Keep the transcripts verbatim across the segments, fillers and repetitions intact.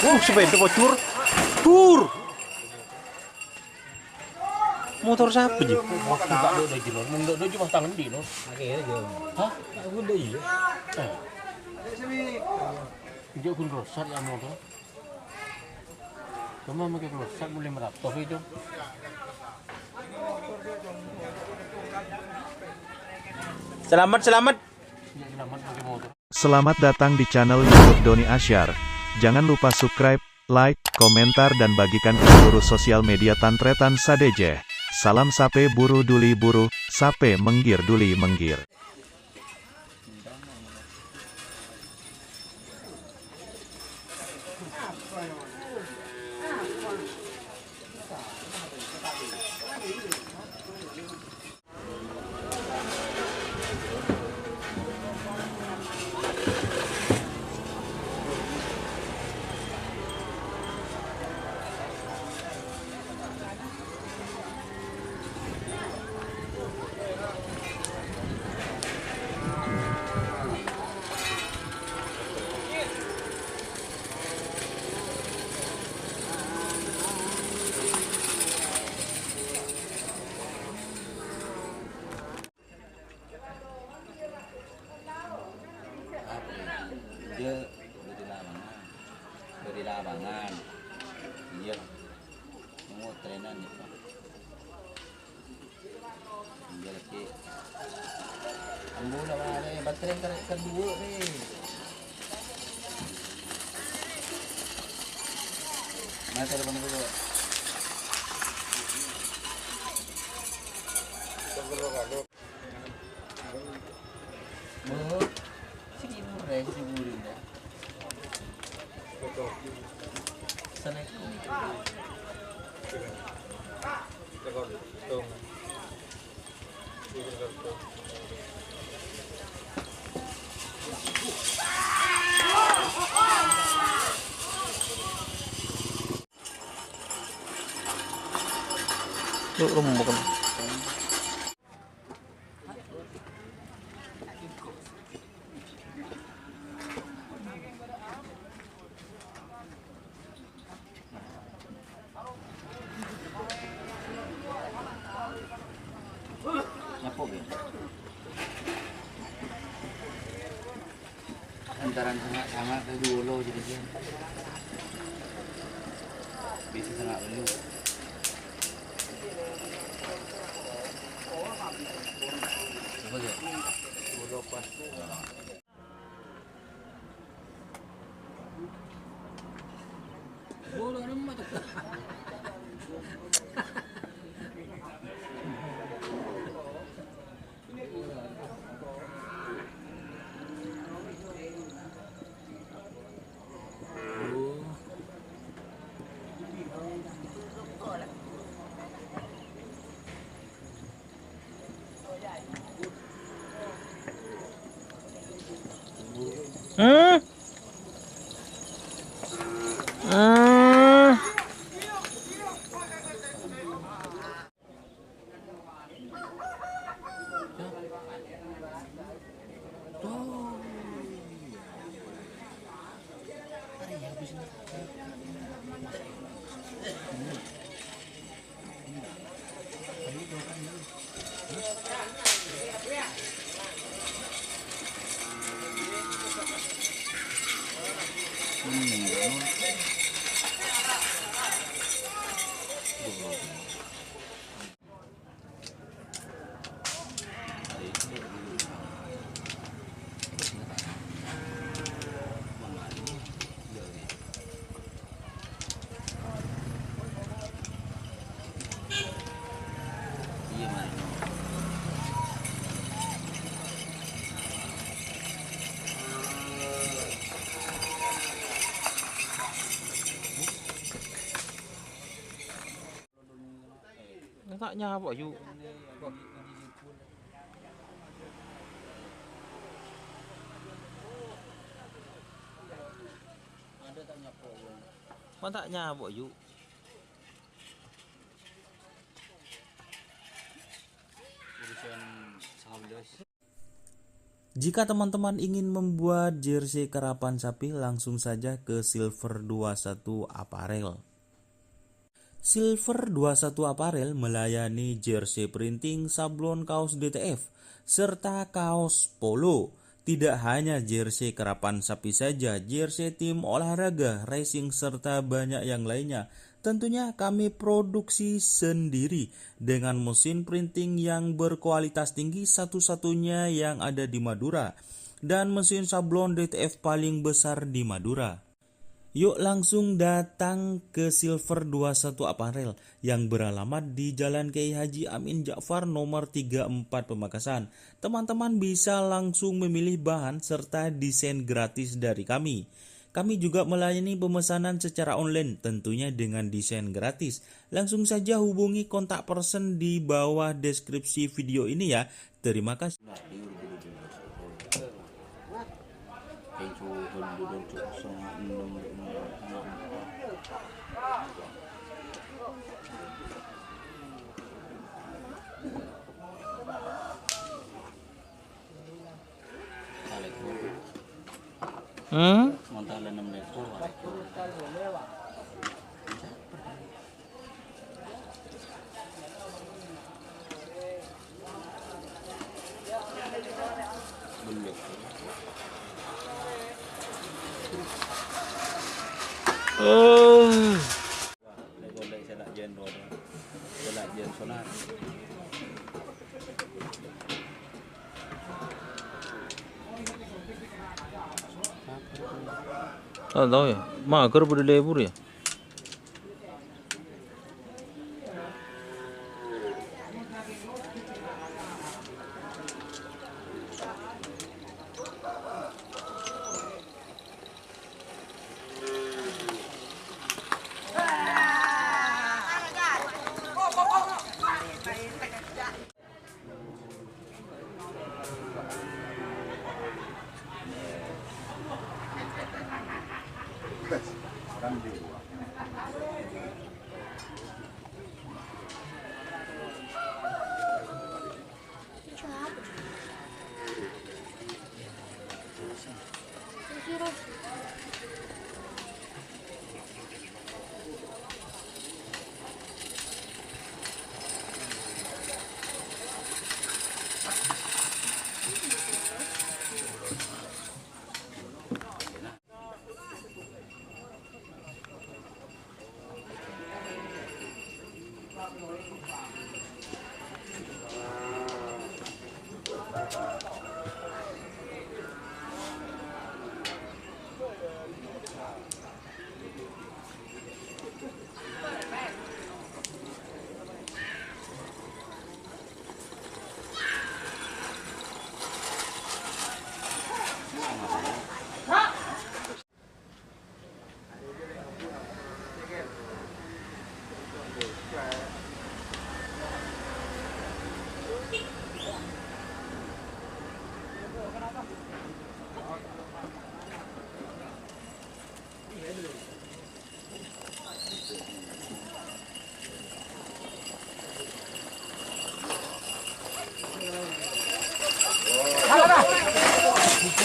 Uh, sepeda bocor. Bur. Motor siapa, Ji? Motor tak ada, Ji, Lur. Mun tak ada, Ji, mas tangan di, Lur. Oke, ya, Jo. Hah? Aku udah iya. Eh. Jok pun rusak ya motor. Cuma pakai rusak boleh meraptoh itu. Selamat, selamat. Ya, selamat pakai motor. Selamat datang di channel YouTube Doni Asyar. Jangan lupa subscribe, like, komentar, dan bagikan ke seluruh sosial media tan-trètan sadhâjâ. Salam sapè buru duli buru, sapè mèngghir duli mèngghir. Apa? Iyâ, bâdâ lapangan. Bâdâ lapangan. Iyâ. Ngotrènan, yâ, Pak. Iyâ, lagi. Ambu, lapangan, eh, baterè kar-, kedua, nih. Mana telepon kedua? Oh, sini murah, sini murah. Assalamualaikum. Lu, lu mau makan? Nyapo, Bun? Antarana sanga'-sanga' ka dulu jadi dia. Bisa sanga' dulu. Apa dia? Dulu pas. Hmm? Hmm. Ta' nyapo, Yu. Mon ta' nyapo, Yu. Urusan sangabellâs. Jika teman-teman ingin membuat jersey karapan sapi, langsung saja ke Silver dua satu Apparel. Silver dua satu Apparel melayani jersey printing, sablon kaos D T F, serta kaos polo. Tidak hanya jersey karapan sapi saja, jersey tim olahraga, racing, serta banyak yang lainnya. Tentunya kami produksi sendiri dengan mesin printing yang berkualitas tinggi, satu-satunya yang ada di Madura, dan mesin sablon D T F paling besar di Madura. Yuk langsung datang ke Silver dua satu Apparel yang beralamat di Jalan Kiai Haji Amin Ja'far nomor tiga empat Pamekasan. Teman-teman bisa langsung memilih bahan serta desain gratis dari kami. Kami juga melayani pemesanan secara online, tentunya dengan desain gratis. Langsung saja hubungi kontak person di bawah deskripsi video ini ya. Terima kasih. Hmm? Oh. Tahu ya, mager pada lebur ya.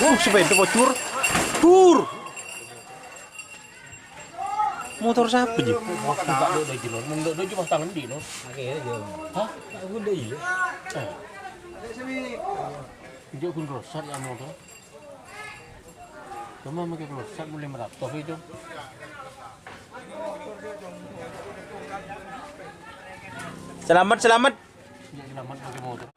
Uh, sepeda bocor. Tur. Motor siapa, Ji? Motor tak ada, Ji, Lur. Mun ndak ada, cuma tangan di, Lur. Hah? Aku ndak iya. Eh. Njuk gun rusak ya motor. Cuma pakai rusak mulai meratos itu. Selamat, selamat. Njuk selamat pakai motor.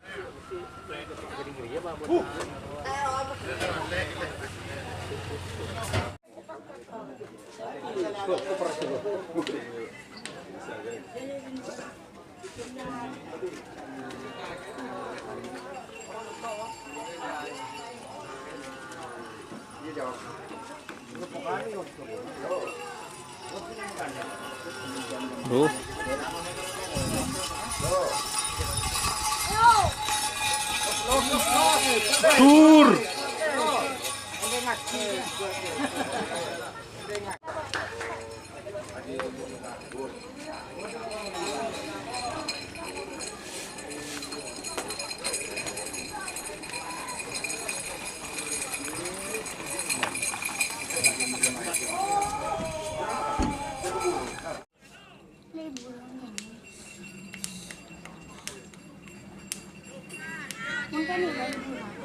Duh. Tur. Mangkana, Ibu.